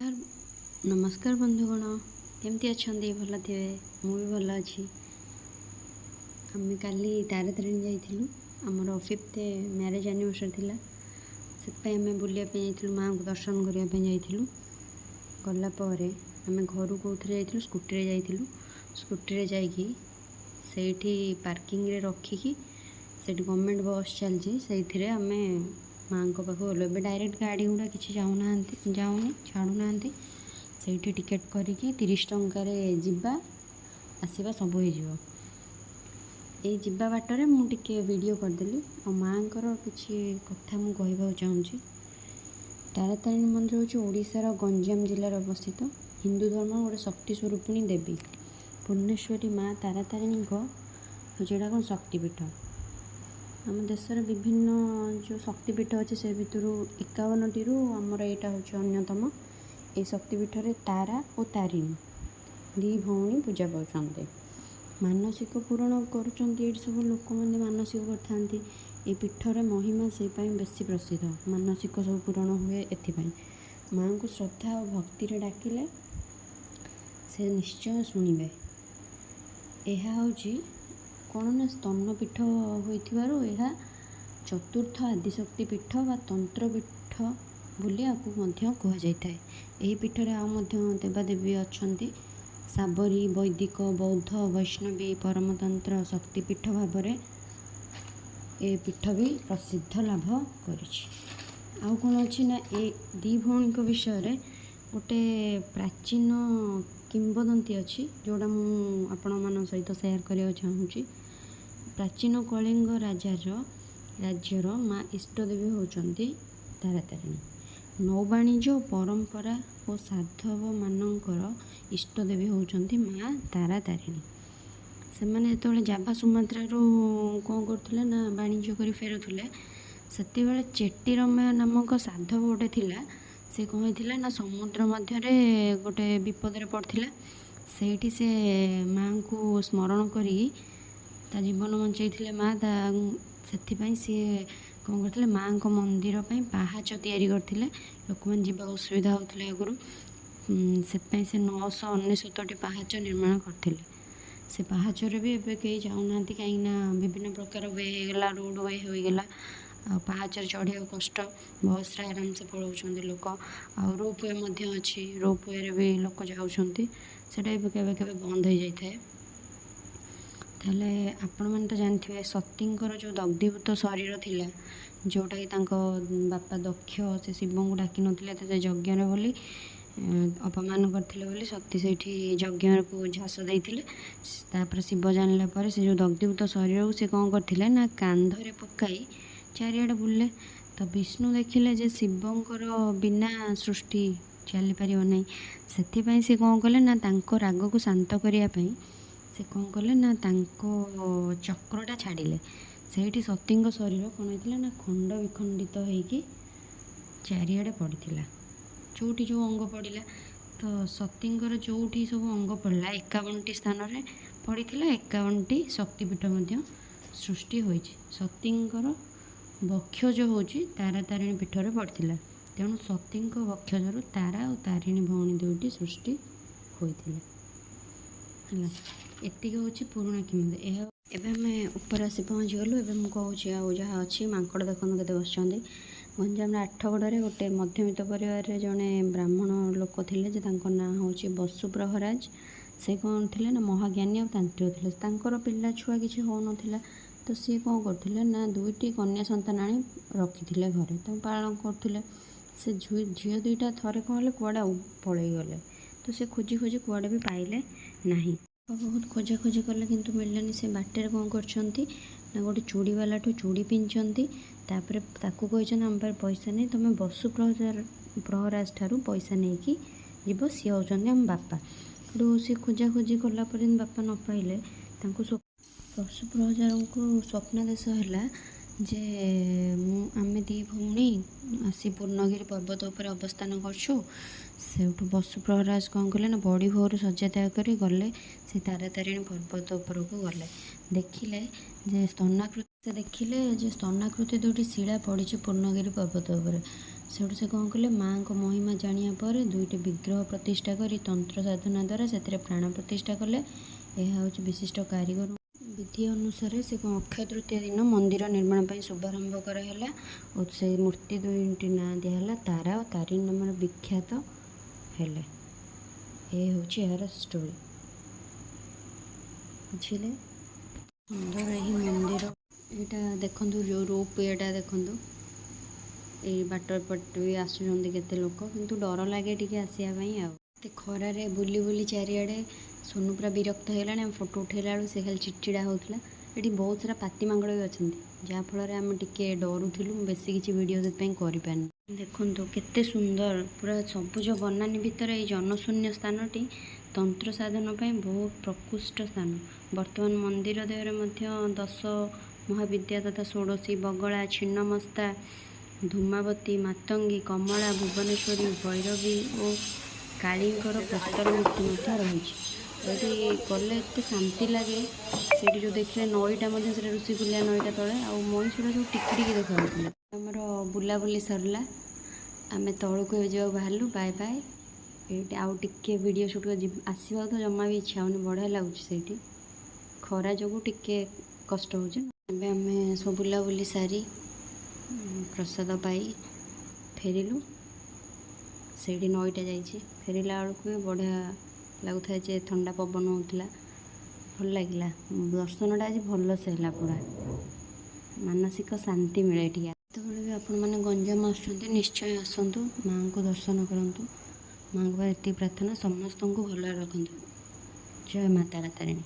ନମସ୍କାର ବନ୍ଧୁଗଣ, କେମିତି ଅଛନ୍ତି? ଭଲ ଥିବେ, ମୁଁ ବି ଭଲ ଅଛି। ଆମେ କାଲି ତାରାତାରିଣୀ ଯାଇଥିଲୁ। ଆମର ଫିଫ୍ଥ ମ୍ୟାରେଜ୍ ଆନିଭର୍ସରୀ ଥିଲା, ସେଥିପାଇଁ ଆମେ ବୁଲିବା ପାଇଁ ଯାଇଥିଲୁ, ମାଆଙ୍କୁ ଦର୍ଶନ କରିବା ପାଇଁ ଯାଇଥିଲୁ। ଗଲା ପରେ ଆମେ ଘରୁ କେଉଁଥିରେ ଯାଇଥିଲୁ? ସ୍କୁଟିରେ ଯାଇଥିଲୁ। ସ୍କୁଟିରେ ଯାଇକି ସେଇଠି ପାର୍କିଂରେ ରଖିକି ସେଇଠି ଗଭର୍ଣ୍ଣମେଣ୍ଟ ବସ୍ ଚାଲିଛି, ସେଇଥିରେ ଆମେ ମାଆଙ୍କ ପାଖକୁ ଗଲୁ। ଏବେ ଡାଇରେକ୍ଟ ଗାଡ଼ି ଗୁଡ଼ା କିଛି ଯାଉନାହାନ୍ତି, ଯାଉନି, ଛାଡ଼ୁନାହାନ୍ତି। ସେଇଠି ଟିକେଟ୍ କରିକି 30 ଟଙ୍କାରେ ଯିବା ଆସିବା ସବୁ ହେଇଯିବ। ଏଇ ଯିବା ବାଟରେ ମୁଁ ଟିକେ ଭିଡ଼ିଓ କରିଦେଲି ଆଉ ମାଆଙ୍କର କିଛି କଥା ମୁଁ କହିବାକୁ ଚାହୁଁଛି। ତାରାତାରିଣୀ ମନ୍ଦିର ହେଉଛି ଓଡ଼ିଶାର ଗଞ୍ଜାମ ଜିଲ୍ଲାରେ ଅବସ୍ଥିତ ହିନ୍ଦୁ ଧର୍ମର ଗୋଟେ ଶକ୍ତି ସ୍ୱରୂପିଣୀ ଦେବୀ ପୂର୍ଣ୍ଣେଶ୍ୱରୀ ମା ତାରାତାରିଣୀଙ୍କ ହେଉଛି ଏଇଟା କ'ଣ ଶକ୍ତିପୀଠ। ଆମ ଦେଶରେ ବିଭିନ୍ନ ଯେଉଁ ଶକ୍ତିପୀଠ ଅଛି, ସେ ଭିତରୁ 51ଟିରୁ ଆମର ଏଇଟା ହେଉଛି ଅନ୍ୟତମ। ଏଇ ଶକ୍ତିପୀଠରେ ତାରା ଓ ତାରିଣୀ ଦୁଇ ଭଉଣୀ ପୂଜା ପାଉଛନ୍ତି, ମାନସିକ ପୂରଣ କରୁଛନ୍ତି। ଏଇଠି ସବୁ ଲୋକମାନେ ମାନସିକ କରିଥାନ୍ତି। ଏ ପୀଠର ମହିମା ସେଇପାଇଁ ବେଶୀ ପ୍ରସିଦ୍ଧ। ମାନସିକ ସବୁ ପୂରଣ ହୁଏ ଏଥିପାଇଁ। ମାଆଙ୍କୁ ଶ୍ରଦ୍ଧା ଆଉ ଭକ୍ତିରେ ଡାକିଲେ ସେ ନିଶ୍ଚୟ ଶୁଣିବେ। ଏହା ହେଉଛି କ'ଣ ନା ସ୍ତନପୀଠ ହୋଇଥିବାରୁ ଏହା ଚତୁର୍ଥ ଆଦିଶକ୍ତି ପୀଠ ବା ତନ୍ତ୍ରପୀଠ ବୋଲି ଆକୁ ମଧ୍ୟ କୁହାଯାଇଥାଏ। ଏହି ପୀଠରେ ଆଉ ମଧ୍ୟ ଦେବାଦେବୀ ଅଛନ୍ତି। ଶାବରୀ, ବୈଦିକ, ବୌଦ୍ଧ, ବୈଷ୍ଣବୀ, ପରମତନ୍ତ୍ର ଶକ୍ତିପୀଠ ଭାବରେ ଏ ପୀଠ ବି ପ୍ରସିଦ୍ଧ ଲାଭ କରିଛି। ଆଉ କ'ଣ ଅଛି ନା ଏ ଦୁଇ ଭଉଣୀଙ୍କ ବିଷୟରେ ଗୋଟେ ପ୍ରାଚୀନ କିମ୍ବଦନ୍ତୀ ଅଛି, ଯେଉଁଟା ମୁଁ ଆପଣମାନଙ୍କ ସହିତ ସେୟାର କରିବାକୁ ଚାହୁଁଛି। ପ୍ରାଚୀନ କଳିଙ୍ଗ ରାଜାର ରାଜ୍ୟର ମା ଇଷ୍ଟଦେବୀ ହେଉଛନ୍ତି ତାରାତାରିଣୀ। ନୌବାଣିଜ୍ୟ ପରମ୍ପରା ଓ ସାଧବମାନଙ୍କର ଇଷ୍ଟଦେବୀ ହେଉଛନ୍ତି ମା ତାରାତାରିଣୀ। ସେମାନେ ଯେତେବେଳେ ଜାଭା ସୁମାତ୍ରାରୁ କ'ଣ କରୁଥିଲେ ନା ବାଣିଜ୍ୟ କରି ଫେରୁଥିଲେ, ସେତେବେଳେ ଚେଟ୍ଟିରମା ନାମକ ସାଧବ ଗୋଟେ ଥିଲା। ସେ କ'ଣ ହେଇଥିଲା ନା ସମୁଦ୍ର ମଧ୍ୟରେ ଗୋଟେ ବିପଦରେ ପଡ଼ିଥିଲା। ସେଇଠି ସେ ମାଆଙ୍କୁ ସ୍ମରଣ କରିକି ତା ଜୀବନ ବଞ୍ଚେଇଥିଲେ ମା ତା। ସେଥିପାଇଁ ସିଏ କ'ଣ କରିଥିଲେ? ମାଆଙ୍କ ମନ୍ଦିର ପାଇଁ ପାହାଚ ତିଆରି କରିଥିଲେ। ଲୋକମାନେ ଯିବାକୁ ଅସୁବିଧା ହେଉଥିଲେ ଆଗରୁ, ସେଥିପାଇଁ ସେ 999ଟି ପାହାଚ ନିର୍ମାଣ କରିଥିଲେ। ସେ ପାହାଚରେ ବି ଏବେ କେହି ଯାଉନାହାନ୍ତି, କାହିଁକିନା ବିଭିନ୍ନ ପ୍ରକାର we ହେଇଗଲା, ରୋଡ଼ we ହୋଇଗଲା, ଆଉ ପାହାଚରେ ଚଢ଼ିବାକୁ କଷ୍ଟ। ବସ୍ରେ ଆରାମସେ ପଳାଉଛନ୍ତି ଲୋକ। ଆଉ ରୋପ୍ we ମଧ୍ୟ ଅଛି, ରୋପ୍ ୱେରେ ବି ଲୋକ ଯାଉଛନ୍ତି। ସେଇଟା ବି କେବେ କେବେ ବନ୍ଦ ହେଇଯାଇଥାଏ। ତାହେଲେ ଆପଣମାନେ ତ ଜାଣିଥିବେ, ସତୀଙ୍କର ଯେଉଁ ଦଗ୍ଧୀଭୂତ ଶରୀର ଥିଲା, ଯେଉଁଟାକି ତାଙ୍କ ବାପା ଦକ୍ଷ ସେ ଶିବଙ୍କୁ ଡାକିନଥିଲେ ତ ସେ ଯଜ୍ଞରେ ବୋଲି ଅପମାନ କରିଥିଲେ ବୋଲି ସତୀ ସେଇଠି ଯଜ୍ଞକୁ ଝାସ ଦେଇଥିଲେ। ତାପରେ ଶିବ ଜାଣିଲା ପରେ ସେ ଯେଉଁ ଦଗ୍ଧୀଭୂତ ଶରୀରକୁ ସେ କ'ଣ କରିଥିଲେ ନା କାନ୍ଧରେ ପକାଇ ଚାରିଆଡ଼େ ବୁଲିଲେ। ତ ବିଷ୍ଣୁ ଦେଖିଲେ ଯେ ଶିବଙ୍କର ବିନା ସୃଷ୍ଟି ଚାଲିପାରିବ ନାହିଁ। ସେଥିପାଇଁ ସେ କ'ଣ କଲେ ନା ତାଙ୍କ ରାଗକୁ ଶାନ୍ତ କରିବା ପାଇଁ ସେ କ'ଣ କଲେ ନା ତାଙ୍କ ଚକ୍ରଟା ଛାଡ଼ିଲେ। ସେଇଠି ସତୀଙ୍କ ଶରୀର କ'ଣ ହେଇଥିଲା ନା ଖଣ୍ଡ ବିଖଣ୍ଡିତ ହେଇକି ଚାରିଆଡ଼େ ପଡ଼ିଥିଲା, ଯେଉଁଠି ଯେଉଁ ଅଙ୍ଗ ପଡ଼ିଲା। ତ ସତୀଙ୍କର ଯେଉଁଠି ସବୁ ଅଙ୍ଗ ପଡ଼ିଲା, 51ଟି ସ୍ଥାନରେ ପଡ଼ିଥିଲା, 51ଟି ଶକ୍ତିପୀଠ ମଧ୍ୟ ସୃଷ୍ଟି ହୋଇଛି। ସତୀଙ୍କର ବକ୍ଷୋଜ ହେଉଛି ତାରାତାରିଣୀ ପୀଠରେ ପଡ଼ିଥିଲା। ତେଣୁ ସତୀଙ୍କ ବକ୍ଷୋଜରୁ ତାରା ଆଉ ତାରିଣୀ ଭଉଣୀ ଦୁଇଟି ସୃଷ୍ଟି ହୋଇଥିଲେ। ହେଲା, ଏତିକି ହେଉଛି ପୁରୁଣା କିମ୍ବଦନ୍ତୀ। ଏହା ଏବେ ଆମେ ଉପରେ ଆସି ପହଞ୍ଚିଗଲୁ। ଏବେ ମୁଁ କହୁଛି ଆଉ ଯାହା ଅଛି। ମାଙ୍କଡ଼ ଦେଖନ୍ତୁ କେତେ ବସିଛନ୍ତି। ଗଞ୍ଜାମର ଆଠଗଡ଼ରେ ଗୋଟେ ମଧ୍ୟବିତ୍ତ ପରିବାରରେ ଜଣେ ବ୍ରାହ୍ମଣ ଲୋକ ଥିଲେ ଯେ ତାଙ୍କ ନାଁ ହେଉଛି ବସୁ ପ୍ରହରାଜ। ସେ କ'ଣ ଥିଲେ ନା ମହାଜ୍ଞାନୀ ଆଉ ତାନ୍ତ୍ରିକ ଥିଲେ। ତାଙ୍କର ପିଲା ଛୁଆ କିଛି ହେଉନଥିଲା। ତ ସିଏ କ'ଣ କରୁଥିଲେ ନା ଦୁଇଟି କନ୍ୟା ସନ୍ତାନ ଆଣି ରଖିଥିଲେ ଘରେ, ତାଙ୍କୁ ପାଳନ କରୁଥିଲେ। ସେ ଝିଅ ଦୁଇଟା ଥରେ କ'ଣ ହେଲେ, କୁଆଡ଼େ ପଳେଇଗଲେ। ତ ସେ ଖୋଜି ଖୋଜି କୁଆଡ଼େ ବି ପାଇଲେ ନାହିଁ। ବହୁତ ଖୋଜାଖୋଜି କଲେ କିନ୍ତୁ ମିଳିଲାନି। ସେ ବାଟରେ କ'ଣ କରିଛନ୍ତି ନା ଗୋଟେ ଚୁଡ଼ିବାଲାଠୁ ଚୁଡ଼ି ପିନ୍ଧିଛନ୍ତି। ତାପରେ ତାକୁ କହିଛନ୍ତି, ଆମ ପାଖରେ ପଇସା ନାହିଁ, ତୁମେ ବସୁ ପ୍ରହରାଜ ଠାରୁ ପଇସା ନେଇକି ଯିବ, ସିଏ ହେଉଛନ୍ତି ଆମ ବାପା। ସେଠୁ ସେ ଖୋଜାଖୋଜି କଲା ପରେ ବାପା ନ ପାଇଲେ। ତାଙ୍କୁ ବସୁ ପ୍ରହରାଜଙ୍କୁ ସ୍ୱପ୍ନାଦେଶ ହେଲା ଯେ ମୁଁ ଆମେ ଦୁଇ ଭଉଣୀ ଆସି ପୂର୍ଣ୍ଣଗିରି ପର୍ବତ ଉପରେ ଅବସ୍ଥାନ କରୁଛୁ। ସେଇଠୁ ବସୁ ପ୍ରହରାଜ କ'ଣ କଲେ ନା ବଡ଼ି ଭୋରୁ ଶଯ୍ୟା ତ୍ୟାଗ କରି ଗଲେ, ସେ ତାରାତାରିଣୀ ପର୍ବତ ଉପରକୁ ଗଲେ। ଦେଖିଲେ ଯେ ସ୍ତନାକୃତି, ସେ ଦେଖିଲେ ଯେ ସ୍ତନାକୃତି ଦୁଇଟି ଶିଳା ପଡ଼ିଛି ପୂର୍ଣ୍ଣଗିରି ପର୍ବତ ଉପରେ। ସେଠୁ ସେ କ'ଣ କଲେ, ମାଆଙ୍କ ମହିମା ଜାଣିବା ପରେ ଦୁଇଟି ବିଗ୍ରହ ପ୍ରତିଷ୍ଠା କରି ତନ୍ତ୍ର ସାଧନା ଦ୍ୱାରା ସେଥିରେ ପ୍ରାଣ ପ୍ରତିଷ୍ଠା କଲେ। ଏହା ହେଉଛି ବିଶିଷ୍ଟ କାରିଗର ବିଧି ଅନୁସାରେ ସେ କ'ଣ ଅକ୍ଷୟ ତୃତୀୟା ଦିନ ମନ୍ଦିର ନିର୍ମାଣ ପାଇଁ ଶୁଭାରମ୍ଭ କରାହେଲା ଓ ସେ ମୂର୍ତ୍ତି ଦୁଇଟି ନାଁ ଦିଆହେଲା ତାରା ଓ ତାରିଣୀ ନାମରେ ବିଖ୍ୟାତ ହେଲେ। ଏ ହେଉଛି ଏହାର ଷ୍ଟୋରି, ବୁଝିଲେ? ସୁନ୍ଦର ଏହି ମନ୍ଦିର। ଏଇଟା ଦେଖନ୍ତୁ, ଯେଉଁ ରୋପ୍ ୱେଟା ଦେଖନ୍ତୁ। ଏଇ ବାଟ ଏପଟେ ବି ଆସୁଛନ୍ତି କେତେ ଲୋକ, କିନ୍ତୁ ଡର ଲାଗେ ଟିକେ ଆସିବା ପାଇଁ। ଆଉ ଏତେ ଖରାରେ ବୁଲି ବୁଲି ଚାରିଆଡ଼େ ସୋନୁ ପୁରା ବିରକ୍ତ ହେଇଗଲାଣି। ଆମେ ଫଟୋ ଉଠେଇଲା ବେଳକୁ ସେ ଖାଲି ଚିଡ଼ଚିଡ଼ା ହେଉଥିଲା। ଏଠି ବହୁତ ସାରା ପାତି ମାଙ୍କଡ଼ ବି ଅଛନ୍ତି, ଯାହାଫଳରେ ଆମେ ଟିକେ ଡରୁଥିଲୁ। ମୁଁ ବେଶୀ କିଛି ଭିଡ଼ିଓ ସେଥିପାଇଁ କରିପାରିନି। ଦେଖନ୍ତୁ କେତେ ସୁନ୍ଦର, ପୁରା ସବୁଜ ବନାନୀ ଭିତରେ ଏଇ ଜନଶୂନ୍ୟ ସ୍ଥାନଟି ତନ୍ତ୍ର ସାଧନ ପାଇଁ ବହୁତ ପ୍ରକୃଷ୍ଟ ସ୍ଥାନ। ବର୍ତ୍ତମାନ ମନ୍ଦିର ଦେହରେ ମଧ୍ୟ ଦଶ ମହାବିଦ୍ୟା ତଥା ଷୋଡ଼ଶୀ, ବଗଳା, ଛିନ୍ନମସ୍ତା, ଧୂମାବତୀ, ମାତଙ୍ଗୀ, କମଳା, ଭୁବନେଶ୍ୱରୀ, ଭୈରବୀ ଓ କାଳୀଙ୍କର ପ୍ରସ୍ତର ମୂର୍ତ୍ତି ମଧ୍ୟ ରହିଛି। ଏଠି ଗଲେ ଏତେ ଶାନ୍ତି ଲାଗେ। ସେଇଠି ଯେଉଁ ଦେଖିଲେ ନଈଟା ମଧ୍ୟ, ସେଟା ଋଷିକୁଲ୍ୟା ନଈଟା ତଳେ, ଆଉ ମଇଁଷିଟା ସବୁ ଟିକି ଟିକି ଦେଖାଯାଉଥିଲା। ଆମର ବୁଲାବୁଲି ସରିଲା, ଆମେ ତଳକୁ ଏବେ ଯିବାକୁ ବାହାରିଲୁ। Bye bye. ଏଇଠି ଆଉ ଟିକେ ଭିଡ଼ିଓ ସୁଟ୍ ଆସିବାକୁ ତ ଜମା ବି ଇଚ୍ଛା ହେଉନି। ବଢ଼ିଆ ଲାଗୁଛି ସେଇଠି, ଖରା ଯୋଗୁଁ ଟିକେ କଷ୍ଟ ହେଉଛି। ଏବେ ଆମେ ସବୁ ବୁଲାବୁଲି ସାରି ପ୍ରସାଦ ପାଇ ଫେରିଲୁ। ସେଇଠି ନଈଟା ଯାଇଛି। ଫେରିଲା ବେଳକୁ ବି ବଢ଼ିଆ ଲାଗୁଥାଏ ଯେ ଥଣ୍ଡା ପବନ ହେଉଥିଲା, ଭଲ ଲାଗିଲା। ଦର୍ଶନଟା ଆଜି ଭଲସେ ହେଲା, ପୁରା ମାନସିକ ଶାନ୍ତି ମିଳେ ଏଠିକି। ଯେତେବେଳେ ବି ଆପଣମାନେ ଗଞ୍ଜାମ ଆସୁଛନ୍ତି, ନିଶ୍ଚୟ ଆସନ୍ତୁ, ମାଆଙ୍କୁ ଦର୍ଶନ କରନ୍ତୁ। ମାଆଙ୍କ ପାଖରେ ଏତିକି ପ୍ରାର୍ଥନା, ସମସ୍ତଙ୍କୁ ଭଲରେ ରଖନ୍ତୁ। ଜୟ ମା ତାରା ତାରିଣୀ।